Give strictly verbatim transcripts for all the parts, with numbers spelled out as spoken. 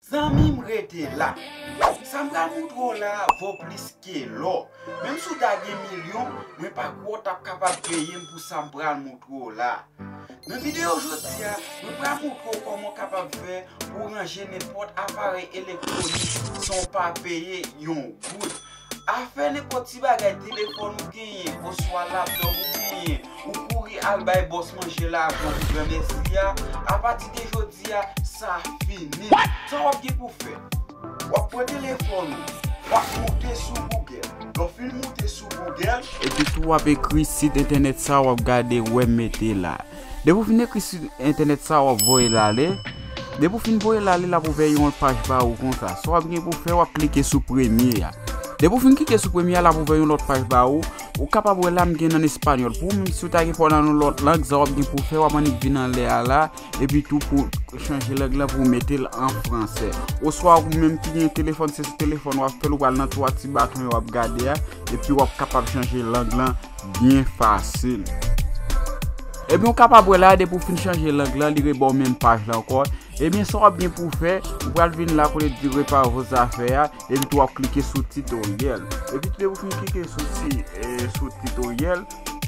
Zanmi m, rete la. Sa m pral montre w la a vo plis ke lò. Menm si w ta gen milyon, mwen pa kwè w t ap kapab peye m pou sa m pral montre w la a. Nan videyo jodi a, mwen pral montre w kòman w kapab fè pou w ranje nenpòt aparèy elektwonik san w pa peye yon goud. Afè nenpòt ti bagay, telefòn ou genyen, oswa laptòp ou genyen, ou kouri al bay bòs manje lajan pou granmèsi a, apati de jodi a, sa fini. Sa w ap gen pou fè? W ap pran telefòn ou, w ap moute sou Google. Lè w fin moute sou Google, epi tou w ap ekri sit entènèt sa w ap gade wè m mete la. Depi w fin ekri sit entènèt sa, w ap voye l ale. Depi w fin voye l ale, l ap ouvè yon lòt paj ba ou konsa. Sa w ap gen pou fè, w ap klike sou premye a. Depi w fin klike sou premye a, l ap ouvè yon lòt paj ba ou. Ou kapab wè la, m gen nan espanyòl. Pou ou menm, si w ta gen pwoblèm nan yon lòt lang, sa w ap gen pou fè, w ap annik vin anlè a la, epi tou pou chanje lang lan pou w mete l an fransè. Oswa ou menm ki gen telefòn, se sou telefòn w ap fè l, ou pral nan twa ti baton yo w ap gade a, epi w ap kapab chanje lang lan byen fasil. Ebyen, ou kapab wè la, depi w fin chanje lang lan, li reba w menm paj la ankò. Ebyen, sa w ap gen pou w fè, ou pral vin la kote di repare vos afè a, epi tou w ap klike sou titoryèl. Epi tou depi w fin klike sou ti, eh, sou titoryèl,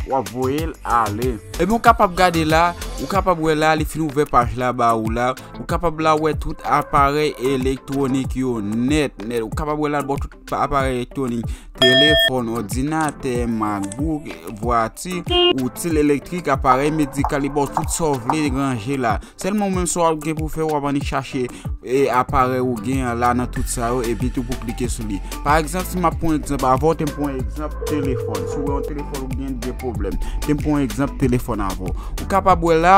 w ap voye l ale. Ebyen, ou kapab gade la, ou kapab wè la, li fin ouvè paj la ba ou la. Ou kapab la wè tout aparèy elektwonik yo nèt, nèt. Ou kapab wè la, bon, tout aparèy elektwonik, telefòn, òdinatè, MacBook, vwati, outil elektrik, aparèy medikal, li ba w tout sa w vle ranje la. Sèlman ou menm sa w ap gen pou fè, w ap annik chache, e, aparèy ou gen an la nan tout sa yo, epi tou pou klike sou li. Pa egzanp, si m ap pran egzanp avè w, te m pran egzanp telefòn. Si w wè yon telefòn ou gen de pwoblèm, te m pran egzanp telefòn avè w. Ou kapab wè la,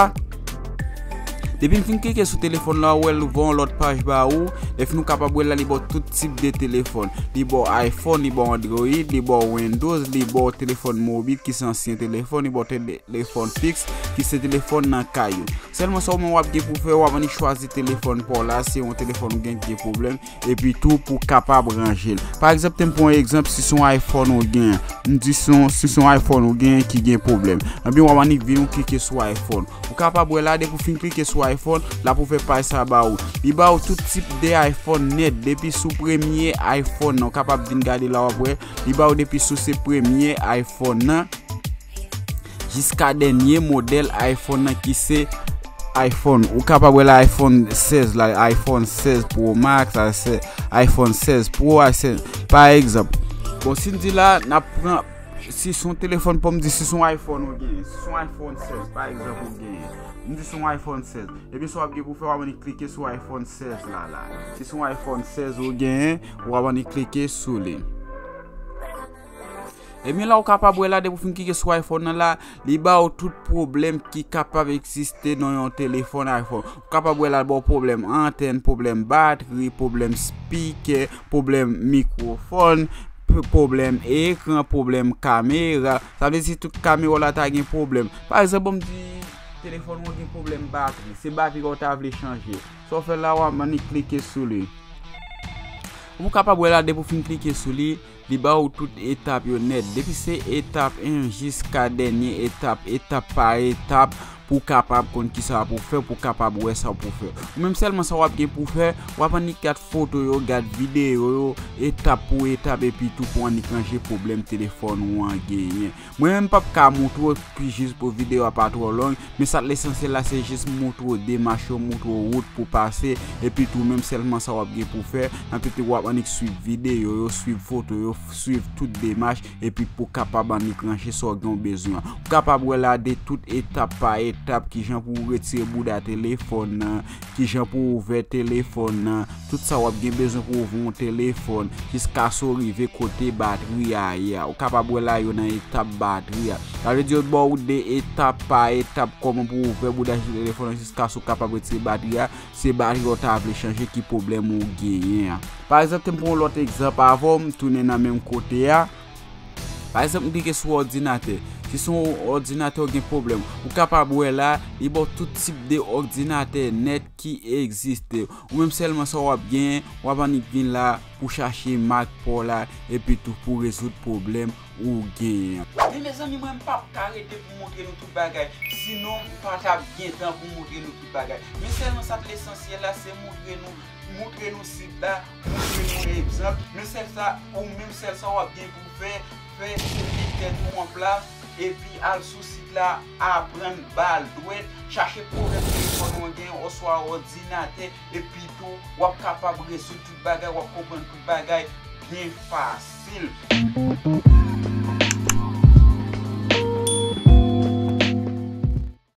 depi m fin klike sou telefòn la, ou wè l ouvè yon lòt paj ba ou. Lè fini ou kapab wè la, li ba w tout tip de telefòn. Li ba w iPhone, li ba w Android, li ba w Windows, li ba w telefòn mobil ki se ansyen telefòn, li ba w tele- telefòn fiks, ki se telefòn nan kay yo. Sèlman sa ou menm w ap gen pou fè, w ap annik chwazi telefòn pa w la, se yon telefòn ou gen ki gen pwoblèm, epi tou pou w kapab ranje l. Pa egzanp, te m pran yon egzanp, si se yon iPhone ou gen, m di se yon, si se yon iPhone ou gen ki gen pwoblèm. Ebyen, w ap annik vin ou klike sou iPhone. Ou kapab wè la, depi w fin klike sou iPhone, l ap ouvè paj sa ba ou. Li ba ou tout tip de iPhone nèt, depi sou premye iPhone nan, ou kapab vin gade la, w ap wè, li ba ou depi sou se premye iPhone nan. Jiska dènye modèl iPhone nan ki se iPhone. Ou kapab wè la iPhone sèz la, iPhone sèz Pro Max, a, se iPhone sèz Pro, a, se, pa egzanp. Bon, si n di la, n ap pran, si se yon telefòn, pou m di si se yon iPhone ou genyen, si se yon iPhone sèz, pa egzanp, ou genyen. M di se yon iPhone sèz. Ebyen, sa w ap gen pou fè, w ap annik klike sou iPhone sèz la, la. Si se yon iPhone sèz ou genyen, w ap annik klike sou li. Ebyen, la ou kapab wè la, depi w fin klike sou iPhone nan la, li ba ou tout pwoblèm ki kapab egziste nan yon telefòn iPhone. Ou kapab wè la, l ba w pwoblèm antèn, pwoblèm batri, pwoblèm spikè, pwoblèm mikwofòn, p-, pwoblèm ekran, pwoblèm kamera. Sa vle di tout kamera w la ta gen pwoblèm. Pa egzanp, bon, m di telefòn ou an gen pwoblèm batri. Se batri a w ta vle chanje. Sa w fè la, w ap annik klike sou li. Ou kapab wè la, depi w fin klike sou li, li ba ou tout etap yo nèt. Depi se etap en jiska dènye etap, etap pa etap, pou w kapab konn kisa pou w fè, pou w kapab wè sa pou w fè. Ou menm sèlman sa w ap gen pou w fè, w ap annik gad foto yo, gad videyo yo, etap pou etap, epi tou pou w annik ranje pwoblèm telefòn ou an genyen. Mwen menm m p ap ka montre w pi jis pou videyo a pa twò long, men sa k lesansyèl la se jis montre w demach yo, montre w wout pou pase, epi tou menm sèlman sa w ap gen pou fè, nan pete w ap annik swiv videyo yo, swiv foto yo, swiv tout demach, epi pou kapab annik ranje sa w gen w bezwen an. Ou kapab wè la de tout etap pa etap, kijan pou w retire bouda telefòn nan, kijan pou w ouvè telefòn nan, tout sa w ap gen bezwen pou w ouvè yon telefòn, jiskaske w rive kote batri a ye a. Ou kapab wè la yo nan etap batri a. Sa vle di yo ba w de etap pa etap kòman pou w ouvè bouda telefòn nan jiskaske w kapab retire batri a, se batri a w ta vle chanje ki pwoblèm ou genyen an. Pa egzanp, te m pran yon lòt egzanp avè w, m tounen nan menm kote a. Pa egzanp, m klike sou òdinatè. Si se yon òdinatè w gen pwoblèm, ou kapab wè la, li ba w tout tip de òdinatè nèt ki egziste. Ou menm sèlman sa w ap genyen, w ap annik vin la pou chache mak pa w la, epi tou pou rezoud pwoblèm ou genyen an. Men mezanmi, mwen m p ap ka rete pou montre nou tout bagay. Sinon, m pa t ap gen tan pou moutre nou tout bagay. Men sèlman sa k lesansyèl la, se moutre nou, moutre nou sit la, moutre nou egzanp. Men sèl sa, ou menm sèl sa w ap gen pou fè, fè, mete tèt ou an plas, epi al sou sit la, aprann ba l dwèt, chache pwoblèm telefòn ou an gen, oswa òdinatè, epi tou, w ap kapab rezoud tout bagay, w ap konprann tout bagay byen fasil.